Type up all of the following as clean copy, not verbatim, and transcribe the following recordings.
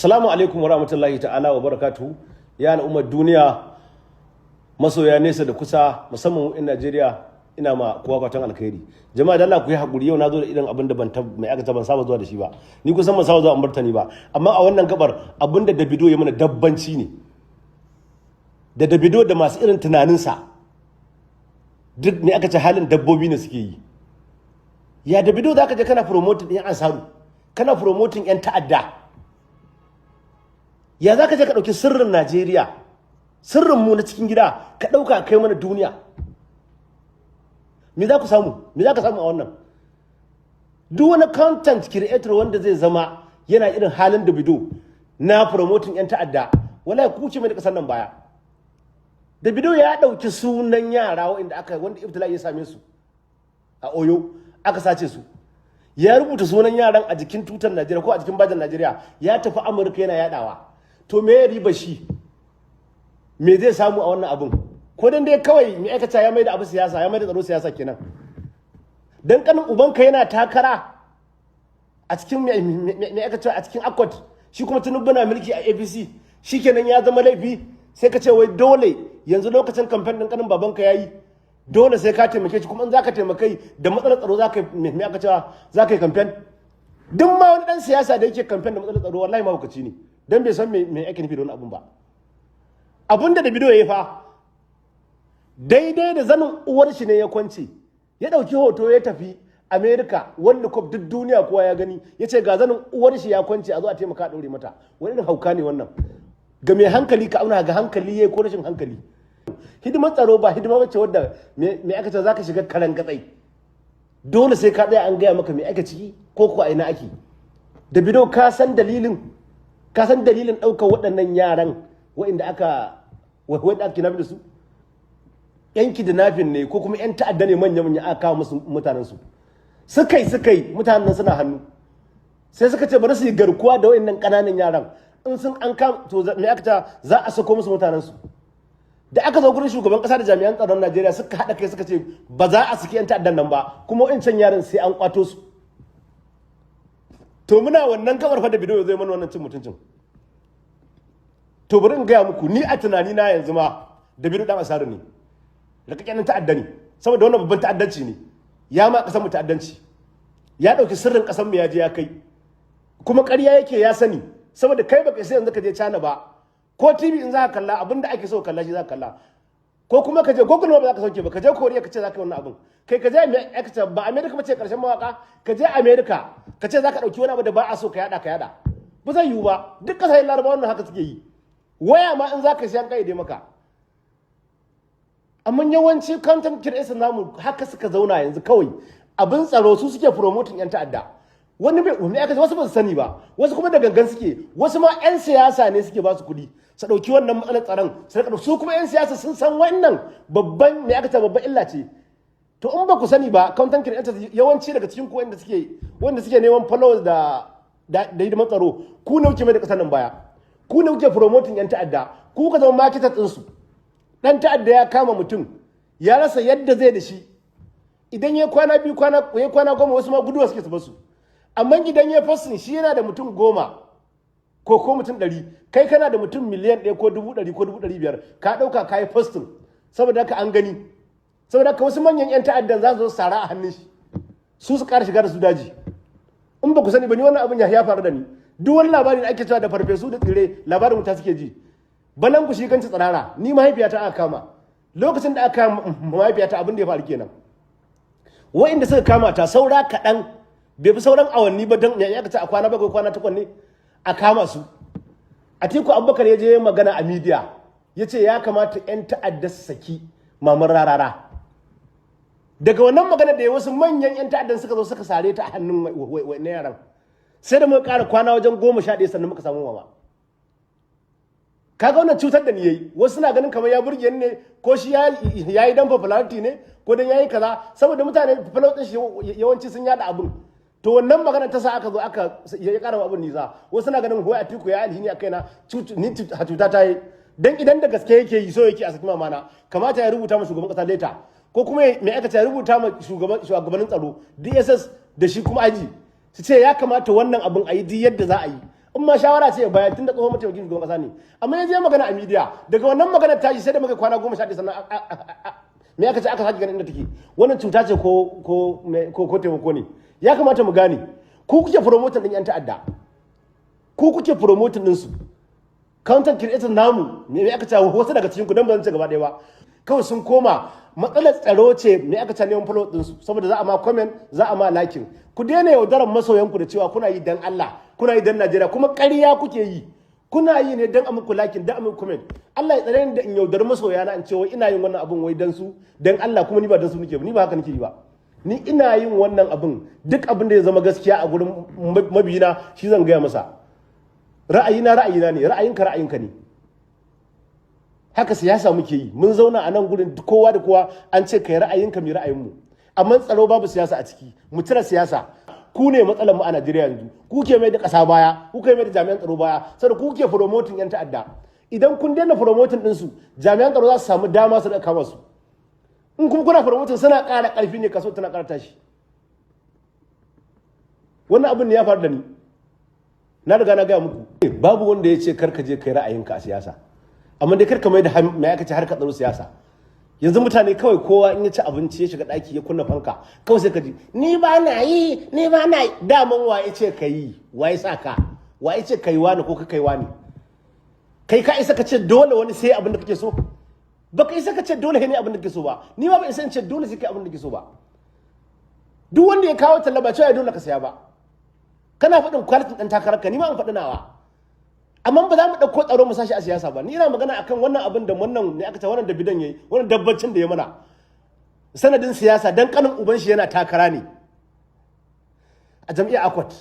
Salamu alaikum wa rahmatullahi ta'ala wa barakatuhu. Ya al'ummar duniya, masoya nesa da kusa, musamman in Najeriya, ina ma kowa fatan alkhairi. Jama'a, da Allah ku yi hakuri, yau na zo da irin abin da ban mai aka ban saba zuwa da shi ba. Ni kusan ban saba zuwa martani ba, amma a wannan gabar abin da Davido ya mana dabbanci ne. Da Davido da masu irin tunaninsa duk ne aka ce halin dabbobi ne suke yi. Ya Davido za ka je kana promoting ɗin Ansaru, kana promoting 'yan ta'adda? Ya za ka je ka ɗauki sirrin Najeriya, sirrin mu na cikin gida, ka ɗauka kai mana duniya? Me za ku samu? Me za ka samu a wannan? Duk wani content creator wanda zai zama yana irin halin Davido na promoting 'yan ta'adda, wallahi ku ce mai da ƙasar nan baya. Davido ya ɗauki sunan yara wanda aka wanda ibtila'i ya same su a Oyo, aka sace su. Ya rubuta sunan yaran a jikin tutar Najeriya ko a jikin bajin Najeriya, ya tafi Amurka yana yadawa. To me ya riba shi? Me zai samu a wannan abun? Ko dan dai kawai mai aikata ya mai da abu siyasa, ya mai da tsaro siyasa kenan. Dan kanin ubanka yana takara a cikin mai aikata a cikin Accord, shi kuma Tinubu na mulki a APC, shikenan ya zama laifi. Sai ka ce wai dole yanzu lokacin kamfen din kanin babanka yayi, dole sai ka taimake shi. Kuma in zaka taimakai da matsalar tsaro, zaka me aka cewa zaka yi kamfen? Duk ma wani dan siyasa da yake kamfen da matsalar tsaro, wallahi mahaukaci ne, dan bai san me ake nufi da wani abun ba. Abun da Davido ya yi fa, daidai da zanin uwar shi ne ya kwance, ya ɗauki hoto ya tafi America, wanda kwaf duk duniya kowa ya gani, ya ce ga zanin uwar shi ya kwance, a zo a taimaka a ɗaure mata. Wani irin hauka ne wannan? Ga mai hankali, ka auna ga hankali yayi ko rashin hankali. Hidimar tsaro ba hidima bace wadda me aka ce zaka shiga karan gatsai. Dole sai ka tsaya an gaya maka me aka ciki ko ko a ina ake. Davido, ka san dalilin ɗaukar waɗannan yaran waɗanda aka kidnapping da su? Yan kidnapping ne ko kuma yan ta'adda ne manya manya aka kawo musu mutanen su. Suka yi mutanen nan suna hannu, sai suka ce bari su yi garkuwa da waɗannan ƙananan yaran. In sun an kam to me aka ce za a sako musu mutanen su. Da aka zo gurin shugaban kasa da jami'an tsaron Najeriya, suka haɗa kai suka ce ba za a saki 'yan ta'addan nan ba, kuma wa'incan yaran sai an kwato su. To muna wannan kamar fa Davido zai mana wannan cin mutuncin. To bari in gaya muku, ni a tunani na yanzu ma Davido dan Ansaru ne, rikakken ta'adda ne, saboda wannan babban ta'addanci ne. Ya ma kasar mu ta'addanci, ya ɗauki sirrin kasar mu ya je ya kai. Kuma ƙarya yake, ya sani, saboda kai baka sai yanzu ka je China ba ko TV in za ka kalla, abinda ake so kalla shi za ka kalla, ko kuma ka je Google ma ba za ka sauke ba. Ka je Korea ka ce za ka yi wannan abin, kai ka je ba America ba ce karshen mawaka, ka je America ka ce za ka ɗauki wani abu da ba a so ka yada ka yada, ba zai yiwu ba. Duk kasashen Larabawa wannan haka suke yi. Waya ma in za ka siyan kaide maka. Amma yawanci content creators namu haka suka zauna yanzu, kawai abin tsaro su suke promoting yan ta'adda. Wani bai wani aka wasu ba su sani ba, wasu kuma da gangan suke, wasu ma yan siyasa ne suke ba su kuɗi su ɗauki wannan matsalar tsaron su rika. Su kuma yan siyasa sun san wannan babban me aka ce babban illa ce. To in ba ku sani ba, content creators, yawanci daga cikin ku wanda suke neman followers da hidimar tsaro, ku ne kuke mai da kasar nan baya, ku ne kuke promoting yan ta'adda, ku ka zama marketer ɗinsu. Dan ta'adda ya kama mutum, ya rasa yadda zai da shi. Idan ya kwana 2, kwana ya kwana 10, wasu ma guduwa suke su basu. Amma idan ya fasin shi yana da mutum 10 ko mutum 100, kai kana da mutum miliyan 1 ko 100,000 ko 500,000, ka ɗauka ka yi posting, saboda haka an gani. Saboda haka wasu manyan 'yan ta'addan za su zo sara a hannun shi, su ƙara shiga da su daji. In ba ku sani ba, ni wannan abin ya faru da ni. Duk wani labari da ake cewa da farfesu da tsire, labarin wuta suke ji, balan ku shi kanci tsirara. Ni mahaifiyata aka kama. Lokacin da aka kama mahaifiyata, abin da ya faru kenan. Wa'inda suka kama ta, saura kaɗan, bai fi sauran awanni ba, don ya ce a kwana 7, kwana 8 ne a kama su. Atiku Abubakar ya je magana a media, ya ce ya kamata 'yan ta'adda su saki Maman Rarara. Daga wannan magana da ya, wasu manyan 'yan ta'addan suka zo suka sare ta a hannun na yaran. Sai da muka ƙara kwana wajen 11 sannan muka samu mama. Kaga wannan cutar da ni yayi. Wasu suna ganin kamar ya burge ni ne, ko shi ya yi dan popularity ne, ko dan yayi kaza, saboda mutane followers din shi yawanci sun yada abun. To wannan magana ta sa aka zo aka ya ƙara abun nisa. Wasu suna ganin wai Atiku ya alhini a kaina. Ni cuta ta yi. Dan idan da gaske yake yi, so yake a saki mamana, kamata ya rubuta ma shugaban kasa letter, ko kuma mai aikata ya rubuta ma shugabannin tsaro, DSS da shi kuma aji, su ce ya kamata wannan abin a yi duk yadda za a yi. In ma shawara ce ya bayar, tun da tsohon mataimakin shugaban kasa ne. Amma ya je magana a media, daga wannan magana tashi sai da muka kwana 11 sannan me aka ce aka sake ganin inda take. Wannan cuta ce ko taimako ne? Ya kamata mu gane, ku kuke promoting din yan ta'adda, ku kuke promoting din su. Content creator namu, me aka ce, wasu daga cikin ku, dan ba zan ce gaba ɗaya ba, kawai sun koma matsalar tsaro ce, me aka ce, neman follow din su, saboda za a ma comment, za a ma liking. Ku daina yaudaran masoyan ku da cewa kuna yi dan Allah, kuna yi dan Najeriya, kuma ƙarya kuke yi. Kuna yi ne dan a muku liking, dan a muku comment. Allah ya tsare ni da in yaudari masoya na in ce wai ina yin wannan abun wai dan su, dan Allah, kuma ni ba dan su nake ba. Ni ba haka nake yi ba. Ni ina yin wannan abun, duk abin da ya zama gaskiya a gurin mabiyina shi zan gaya masa. Ra'ayina ra'ayina ne, ra'ayinka ra'ayinka ne. Haka siyasa muke yi. Mun zauna a nan gurin kowa da kowa, an ce kai ra'ayinka, mai ra'ayinmu. Amma tsaro babu siyasa a ciki, mu cire siyasa. Ku ne matsalar mu a Najeriya yanzu. Ku ke mai da ƙasa baya, ku ke mai da jami'an tsaro baya, saboda ku ke promoting yan ta'adda. Idan kun daina promoting din su, jami'an tsaro za su samu dama su da kama su. In kuma kuna promoting, suna ƙara ƙarfi ne, kaso tana ƙara tashi. Wannan abin ne ya faru da ni, na riga na gaya muku. Babu wanda ya ce kar ka je kai ra'ayinka a siyasa, amma dai kar ka mai da mai aka ce harkar tsaro siyasa. Yanzu mutane kawai kowa in ya ci abinci, ya shiga ɗaki, ya kunna fanka, kawai sai ka ji, "Ni ba na yi, ni ba na yi." Daman wa ya ce ka yi? Wa ya sa ka? Wa ya ce ka yi wani ko ka kai wani? Kai ka isa ka ce dole wani sai abin da kake so? Ba ka isa ka ce dole ne abin da kake so ba. Ni ma ba isa in ce dole sai kai abin da kake so ba. Duk wanda ya kawo talla ba cewa dole ka saya ba. Kana faɗin quality ɗan takararka, ni ma an faɗi nawa, amma ba za mu ɗauko tsaro mu sashi a siyasa ba. Ni ina magana akan wannan abin da wannan ne aka ce wannan da bidan yayi, wannan dabbacin da ya mana sanadin siyasa, dan kanin uban shi yana takara ne a jam'iyyar Accord,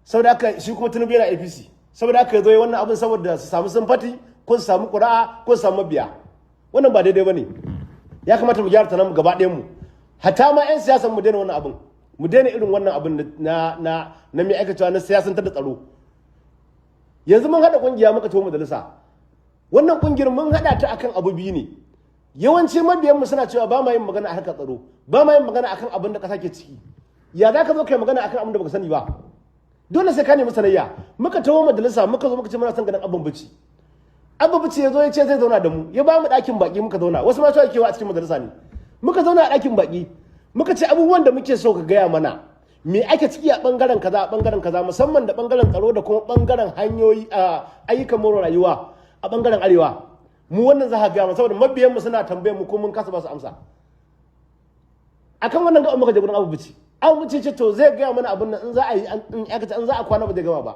saboda haka shi kuma Tinubu yana APC, saboda haka ya zo yi wannan abin saboda su samu sympathy ko su samu ƙuri'a ko su samu mabiya. Wannan ba daidai ba ne. Ya kamata mu gyara tunanin mu gaba ɗayan mu, hatta ma 'yan siyasan mu daina wannan abin, mu daina irin wannan abin na mai aikatawa na siyasantar da tsaro. Yanzu mun haɗa ƙungiya, muka tafi majalisa. Wannan ƙungiyar mun haɗa ta akan abu biyu ne. Yawanci mabiyan mu suna cewa ba ma yin magana a harkar tsaro, ba ma yin magana akan abin da ƙasa ke ciki. Ya za ka zo kai magana akan abin da baka sani ba? Dole sai ka nemi sanayya. Muka taho majalisa, muka zo muka ce muna son ganin Abban Bichi. Abba Bichi ya zo ya ce zai zauna da mu, ya ba mu ɗakin baki muka zauna. Wasu ma cewa kewa a cikin majalisa ne. Muka zauna a ɗakin baki, muka ce abubuwan da muke so ka gaya mana, me ake ciki a bangaren kaza, a bangaren kaza, musamman da bangaren tsaro da kuma bangaren hanyoyi, a ayyukan more rayuwa a bangaren arewa. Mu wannan za ka gaya mana, saboda mabiyan mu suna tambayar mu ko mun kasa ba su amsa akan wannan. Ga muka je gurin Abu Bici, Abu Bici ce to zai gaya mana abin nan in za a yi, in aka ce in za a kwana ba zai gama ba,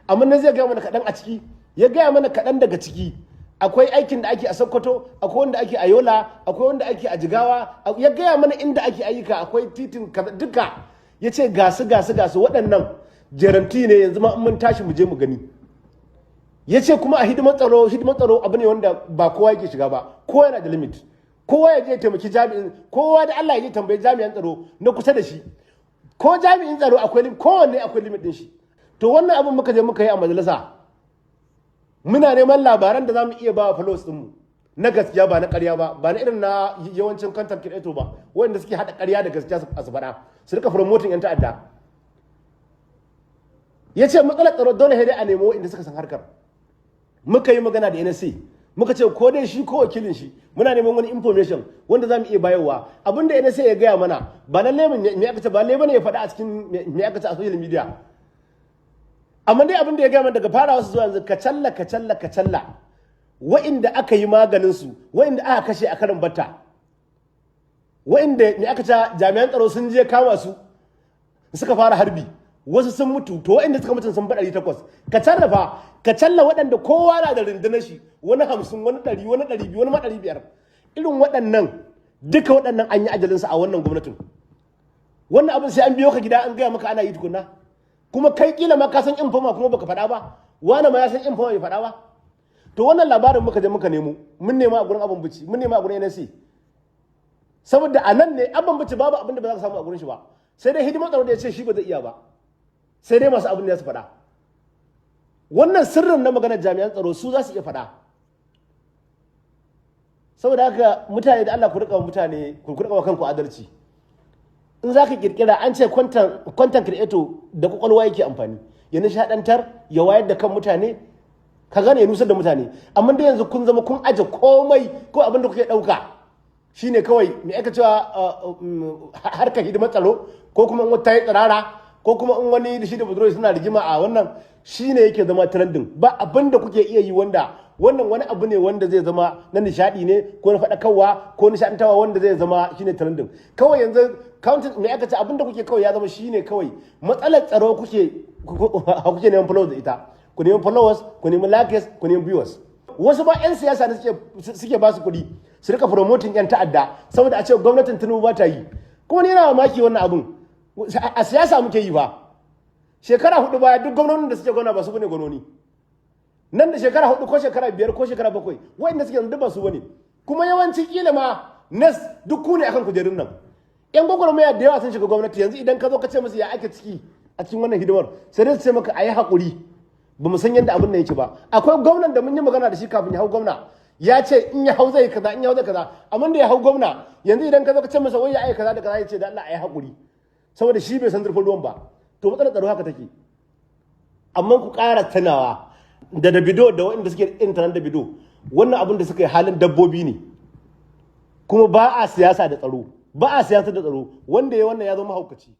amma nan zai gaya mana kaɗan a ciki. Ya gaya mana kaɗan daga ciki. Akwai aikin da ake a Sokoto, akwai wanda ake a Yola, akwai wanda ake a Jigawa. Ya gaya mana inda ake ayyuka, akwai titin duka. Ya ce gasu gasu gasu, waɗannan guarantee ne. Yanzu ma in mun tashi mu je mu gani. Ya ce kuma a hidimar tsaro, hidimar tsaro abu ne wanda ba kowa yake shiga ba, kowa yana da limit. Kowa ya je taimaki jami'in kowa da Allah ya je tambayi jami'an tsaro na kusa da shi, ko jami'in tsaro akwai limit, kowanne akwai limit din shi. To wannan abin muka je muka yi a majalisa. Muna neman labaran da za mu iya ba wa followers ɗinmu na gaskiya, ba na ƙarya ba, ba na irin na yawancin content creator ba, wanda suke haɗa ƙarya da gaskiya su faɗa, su rika promoting yan ta'adda. Ya ce matsalar tsaro dole sai dai a nemo inda suka san harkar. Muka yi magana da NSA, muka ce ko dai shi ko wakilin shi, muna neman wani information wanda za mu iya bayarwa. Abinda NSA ya gaya mana ba lalle me aka ce, ba lalle bane ya faɗa a cikin me aka ce a social media. Amma dai abin da ya gaya mana daga farawa su zuwa yanzu, kacalla kacalla kacalla, wa'inda aka yi maganin su, wa'inda aka kashe a karin batta, wa'inda me aka ce jami'an tsaro sun je kama su suka fara harbi, wasu sun mutu. To wa'inda suka mutu sun fi 800. Ka sarrafa ka challa waɗanda kowa na da rundunar shi, wani 50, wani 100, wani 200, wani ma 500. Irin waɗannan duka, waɗannan an yi ajalinsu a wannan gwamnatin. Wannan abin sai an biyo ka gida an gaya maka ana yi tukunna. Kuma kai kila ma ka san informer kuma baka faɗa ba, wani ma ya san informer bai faɗa ba. To wannan labarin muka je muka nemo. Mun nema a gurin Abban Bici, mun nema a gurin NSA, saboda a nan ne Abban Bici babu abin da ba za ka samu a gurin shi ba. Sai dai hidimar tsaro da ya ce shi ba zai iya ba, sai dai masu abin da ya su faɗa. Wannan sirrin na maganar jami'an tsaro su za su iya faɗa. Saboda haka mutane da Allah ku riƙa mutane, ku riƙa wa kanku adalci. In za ka kirkira, an ce content creator da kwakwalwa yake amfani. Ya nishadantar, ya wayar da kan mutane, ka gane, ya nusar da mutane. Amma da yanzu kun zama kun aje komai, ko abin da kuke ɗauka shine kawai, me aka cewa, harkar hidimar tsaro, ko kuma in wata yi tsirara, ko kuma in wani da shi da budurwa suna rigima a wannan, shine yake zama trending. Ba abin da kuke iya yi wanda wannan wani abu ne wanda zai zama na nishadi ne, ko na faɗakarwa, ko nishadantawa, wanda zai zama shine trending. Kawai yanzu content, me aka ce, abin da kuke kawai ya zama shine kawai matsalar tsaro kuke neman followers da ita. Ku nemi followers, ku nemi likes, ku nemi viewers. Wasu ba 'yan siyasa ne suke ba su kuɗi su rika promoting 'yan ta'adda, saboda a ce gwamnatin Tinubu ba ta yi. Kuma ni yana mamaki, wannan abun a siyasa muke yi ba. Shekara 4 baya, duk gwamnonin da suke gwamna ba su bane gwamnoni. Nan da shekara 4, ko shekara 5, ko shekara 7, waɗanda suke yanzu ba su bane. Kuma yawanci kila ma nes duk ku ne akan kujerun nan. Yan gwagwarmaya da yawa sun shiga gwamnati. Yanzu idan ka zo ka ce musu ya ake ciki a cikin wannan hidimar, sai dai su ce maka a yi haƙuri, ba mu san yadda abin nan yake ba. Akwai gwamnan da mun yi magana da shi kafin ya hau gwamna, ya ce in ya hau zai kaza, in ya hau zai kaza. Amma da ya hau gwamna, yanzu idan ka zo ka ce masa wai ya ai kaza da kaza, ya ce da Allah a yi haƙuri, saboda shi bai san zurfin ruwan ba. To, matsalar tsaro haka take. Amma ku ƙara tunawa da Davido da waɗanda suke intanet Davido, wannan abin da suka yi halin dabbobi ne. Kuma ba a siyasa da tsaro, ba a siyasa da tsaro. Wanda ya wannan ya zama mahaukaci.